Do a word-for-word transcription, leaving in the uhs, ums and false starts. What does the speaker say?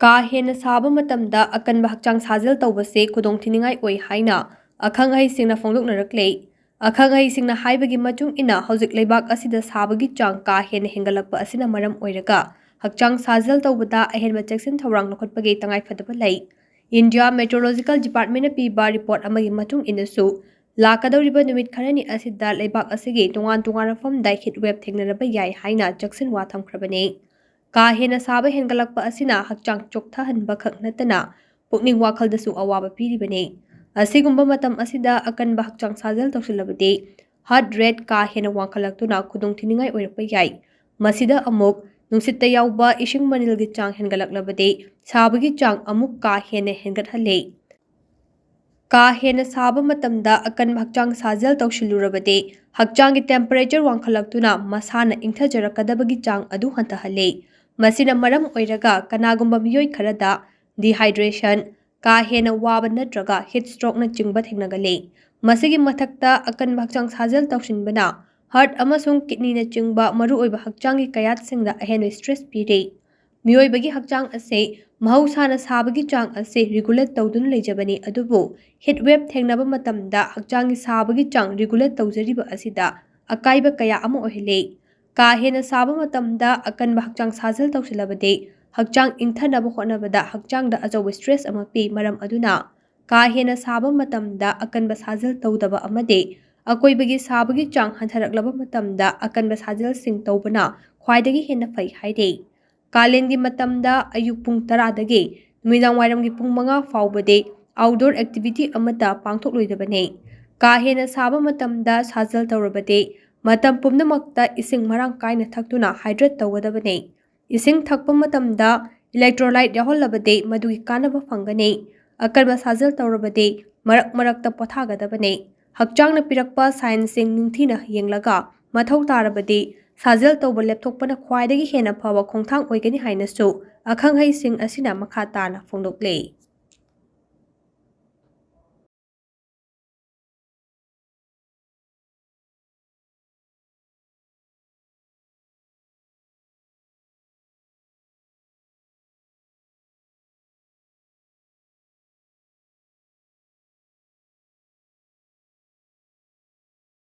ꯀꯥ ꯍꯦꯟꯅ ꯁꯥꯕ ꯃꯇꯝꯗ ꯑꯀꯟꯕ ꯍꯛꯆꯥꯡ ꯁꯥꯖꯦꯜ ꯇꯧꯕꯁꯦ ꯈꯨꯗꯣꯡꯊꯤꯅꯤꯡꯉꯥꯏ ꯑꯣꯏ ꯍꯥꯏꯅ ꯑꯈꯪ ꯑꯍꯩꯁꯤꯡꯅ ꯐꯣꯡꯗꯣꯛꯅꯔꯛꯂꯦ꯫ ꯑꯈꯪ ꯑꯍꯩꯁꯤꯡꯅ ꯍꯥꯏꯕꯒꯤ ꯃꯇꯨꯡ ꯏꯟꯅ, ꯍꯧꯖꯤꯛ ꯂꯩꯕꯥꯛ ꯑꯁꯤꯗ ꯁꯥꯕꯒꯤ ꯆꯥꯡ ꯀꯥ ꯍꯦꯟꯅ ꯍꯦꯟꯒꯠꯂꯛꯄ ꯑꯁꯤꯅ ꯃꯔꯝ ꯑꯣꯏꯔꯒ ꯍꯛꯆꯥꯡ ꯁꯥꯖꯦꯜ ꯇꯧꯕꯗ ꯑꯍꯦꯟꯕ ꯆꯦꯛꯁꯤꯟ ꯊꯧꯔꯥꯡ ꯂꯧꯈꯠꯄꯒꯤ ꯇꯉꯥꯏꯐꯗꯕ ꯂꯩ꯫ ꯏꯟꯗꯤꯌꯥ ꯃꯦꯇ꯭ꯔꯣꯂꯣꯖꯤꯀꯦꯜ ꯗꯤꯄꯥꯔꯠꯃꯦꯟꯅ ꯄꯤꯕ ꯔꯤꯄꯣꯔꯠ ꯑꯃꯒꯤ ꯃꯇꯨꯡ ꯏꯟꯅꯁꯨ, ꯂꯥꯛꯀꯗꯧꯔꯤꯕ ꯅꯨꯃꯤꯠ ꯈꯔꯅꯤ ꯑꯁꯤꯗ ꯂꯩꯕꯥꯛ ꯑꯁꯤꯒꯤ ꯇꯣꯉꯥꯟ ꯇꯣꯉꯥꯟꯕ ꯃꯐꯝꯗ ꯍꯤꯠ ꯋꯦꯕ ꯊꯦꯡꯅꯔꯕ ꯌꯥꯏ ꯍꯥꯏꯅ ꯆꯦꯛꯁꯤꯟꯋꯥ ꯊꯝꯈ꯭ꯔꯕꯅꯤ꯫ ꯀꯥ ꯍꯦꯟꯅ ꯁꯥꯕ ꯍꯦꯟꯒꯠꯂꯛꯄ ꯑꯁꯤꯅ ꯍꯛꯆꯥꯡ ꯆꯣꯛꯊꯍꯟꯕ ꯈꯛ ꯅꯠꯇꯅ ꯄꯨꯛꯅꯤꯡ ꯋꯥꯈꯜꯗꯁꯨ ꯑꯋꯥꯕ ꯄꯤꯔꯤꯕꯅꯤ꯫ ꯑꯁꯤꯒꯨꯝꯕ ꯃꯇꯝ ꯑꯁꯤꯗ ꯑꯀꯟꯕ ꯍꯛꯆꯥꯡ ꯁꯥꯖꯦꯜ ꯇꯧꯁꯤꯜꯂꯕꯗꯤ ꯍꯥꯔꯠ ꯔꯦꯠ ꯀꯥ ꯍꯦꯟꯅ ꯋꯥꯡꯈꯠꯂꯛꯇꯨꯅ ꯈꯨꯗꯣꯡꯊꯤꯅꯤꯡꯉꯥꯏ ꯑꯣꯏꯔꯛꯄ ꯌꯥꯏ꯫ ꯃꯁꯤꯗ ꯑꯃꯨꯛ ꯅꯨꯡꯁꯤꯠꯇ ꯌꯥꯎꯕ ꯏꯁꯤꯡ ꯃꯅꯤꯜꯒꯤ ꯆꯥꯡ ꯍꯦꯟꯒꯠꯂꯛꯂꯕꯗꯤ ꯁꯥꯕꯒꯤ ꯆꯥꯡ ꯑꯃꯨꯛ ꯀꯥ ꯍꯦꯟꯅ ꯍꯦꯟꯒꯠꯍꯜꯂꯤ꯫ ꯀꯥ ꯍꯦꯟꯅ ꯁꯥꯕ ꯃꯇꯝꯗ ꯑꯀꯟꯕ ꯍꯛꯆꯥꯡ ꯁꯥꯖꯦꯜ ꯇꯧꯁꯤꯜꯂꯨꯔꯕꯗꯤ ꯍꯛꯆꯥꯡꯒꯤ ꯇꯦꯝꯄꯔꯦꯆꯔ ꯋꯥꯡꯈꯠꯂꯛꯇꯨꯅ ꯃꯁꯥꯅ ꯏꯪꯊꯖꯔꯛꯀꯗꯕꯒꯤ ꯆꯥꯡ ꯑꯗꯨ ꯍꯟꯊꯍꯜꯂꯤ꯫ ꯃꯁꯤꯅ ꯃꯔꯝ ꯑꯣꯏꯔꯒ ꯀꯅꯥꯒꯨꯝꯕ ꯃꯤꯑꯣꯏ ꯈꯔꯗ ꯗꯤꯍꯥꯏꯗ꯭ꯔꯦꯁꯟ, ꯀꯥ ꯍꯦꯟꯅ ꯋꯥꯕ ꯅꯠꯇ꯭ꯔꯒ ꯍꯤꯠ ꯁ꯭ꯇ꯭ꯔꯣꯛꯅꯆꯤꯡꯕ ꯊꯦꯡꯅꯒꯜꯂꯤ꯫ ꯃꯁꯤꯒꯤ ꯃꯊꯛꯇ, ꯑꯀꯟꯕ ꯍꯛꯆꯥꯡ ꯁꯥꯖꯦꯜ ꯇꯧꯁꯤꯟꯕꯅ ꯍꯥꯔꯠ ꯑꯃꯁꯨꯡ ꯀꯤꯗꯅꯤꯅꯆꯤꯡꯕ ꯃꯔꯨꯑꯣꯏꯕ ꯍꯛꯆꯥꯡꯒꯤ ꯀꯌꯥꯠꯁꯤꯡꯗ ꯑꯍꯦꯟꯕ ꯁ꯭ꯇ꯭ꯔꯦꯁ ꯄꯤꯔꯤ꯫ ꯃꯤꯑꯣꯏꯕꯒꯤ ꯍꯛꯆꯥꯡ ꯑꯁꯤ ꯃꯍꯧꯁꯥꯅ ꯁꯥꯕꯒꯤ ꯆꯥꯡ ꯑꯁꯤ ꯔꯤꯒꯨꯂꯦꯠ ꯇꯧꯗꯨꯅ ꯂꯩꯖꯕꯅꯤ, ꯑꯗꯨꯕꯨ ꯍꯤꯠ ꯋꯦꯕ ꯊꯦꯡꯅꯕ ꯃꯇꯝꯗ ꯍꯛꯆꯥꯡꯒꯤ ꯁꯥꯕꯒꯤ ꯆꯥꯡ ꯔꯤꯒꯨꯂꯦꯠ ꯇꯧꯖꯔꯤꯕ ꯑꯁꯤꯗ ꯑꯀꯥꯏꯕ ꯀꯌꯥ ꯑꯃ ꯑꯣꯏꯍꯜꯂꯤ꯫ ꯀꯥ ꯍꯦꯟꯅ ꯁꯥꯕ ꯃꯇꯝꯗ ꯑꯀꯟꯕ ꯍꯛꯆꯥꯡ ꯁꯥꯖꯦꯜ ꯇꯧꯁꯤꯜꯂꯕꯗꯤ ꯍꯛꯆꯥꯡ ꯏꯪꯊꯅꯕ ꯍꯣꯠꯅꯕꯗ ꯍꯛꯆꯥꯡꯗ ꯑꯆꯧꯕ ꯁ꯭ꯇ꯭ꯔꯦꯁ ꯑꯃ ꯄꯤ꯫ ꯃꯔꯝ ꯑꯗꯨꯅ, ꯀꯥ ꯍꯦꯟꯅ ꯁꯥꯕ ꯃꯇꯝꯗ ꯑꯀꯟꯕ ꯁꯥꯖꯦꯜ ꯇꯧꯗꯕ ꯑꯃꯗꯤ ꯑꯀꯣꯏꯕꯒꯤ ꯁꯥꯕꯒꯤ ꯆꯥꯡ ꯍꯟꯊꯔꯛꯂꯕ ꯃꯇꯝꯗ ꯑꯀꯟꯕ ꯁꯥꯖꯦꯜꯁꯤꯡ ꯇꯧꯕꯅ ꯈ꯭ꯋꯥꯏꯗꯒꯤ ꯍꯦꯟꯅ ꯐꯩ ꯍꯥꯏꯔꯤ꯫ ꯀꯥꯂꯦꯟꯒꯤ ꯃꯇꯝꯗ ꯑꯌꯨꯛ ꯄꯨꯡ ꯇꯔꯥꯗꯒꯤ ꯅꯨꯃꯤꯗꯥꯡ ꯋꯥꯏꯔꯝꯒꯤ ꯄꯨꯡ ꯃꯉꯥ ꯐꯥꯎꯕꯗꯤ ꯑꯥꯎꯠꯗꯣꯔ ꯑꯦꯛꯇꯤꯚꯤꯇꯤ ꯑꯃꯠꯇ ꯄꯥꯡꯊꯣꯛꯂꯣꯏꯗꯕꯅꯤ꯫ ꯀꯥ ꯍꯦꯟꯅ ꯁꯥꯕ ꯃꯇꯝꯗ ꯁꯥꯖꯦꯜ ꯇꯧꯔꯕꯗꯤ ꯃꯇꯝ ꯄꯨꯝꯅꯃꯛꯇ ꯏꯁꯤꯡ ꯃꯔꯥꯡ ꯀꯥꯏꯅ ꯊꯛꯇꯨꯅ ꯍꯥꯏꯗ꯭ꯔꯦꯠ ꯇꯧꯒꯗꯕꯅꯤ꯫ ꯏꯁꯤꯡ ꯊꯛꯄ ꯃꯇꯝꯗ ꯏꯂꯦꯛꯇ꯭ꯔꯣꯂꯥꯏꯠ ꯌꯥꯎꯍꯜꯂꯕꯗꯤ ꯃꯗꯨꯒꯤ ꯀꯥꯟꯅꯕ ꯐꯪꯒꯅꯤ꯫ ꯑꯀꯟꯕ ꯁꯥꯖꯦꯜ ꯇꯧꯔꯕꯗꯤ ꯃꯔꯛ ꯃꯔꯛꯇ ꯄꯣꯊꯥꯒꯗꯕꯅꯤ꯫ ꯍꯛꯆꯥꯡꯅ ꯄꯤꯔꯛꯄ ꯁꯥꯏꯟꯁꯁꯤꯡ ꯅꯤꯡꯊꯤꯅ ꯌꯦꯡꯂꯒ ꯃꯊꯧ ꯇꯥꯔꯕꯗꯤ ꯁꯥꯖꯦꯜ ꯇꯧꯕ ꯂꯦꯞꯊꯣꯛꯄꯅ ꯈ꯭ꯋꯥꯏꯗꯒꯤ ꯍꯦꯟꯅ ꯐꯕ ꯈꯣꯡꯊꯥꯡ ꯑꯣꯏꯒꯅꯤ ꯍꯥꯏꯅꯁꯨ ꯑꯈꯪ ꯑꯍꯩꯁꯤꯡ ꯑꯁꯤꯅ ꯃꯈꯥ ꯇꯥꯅ ꯐꯣꯡꯗꯣꯛꯂꯤ꯫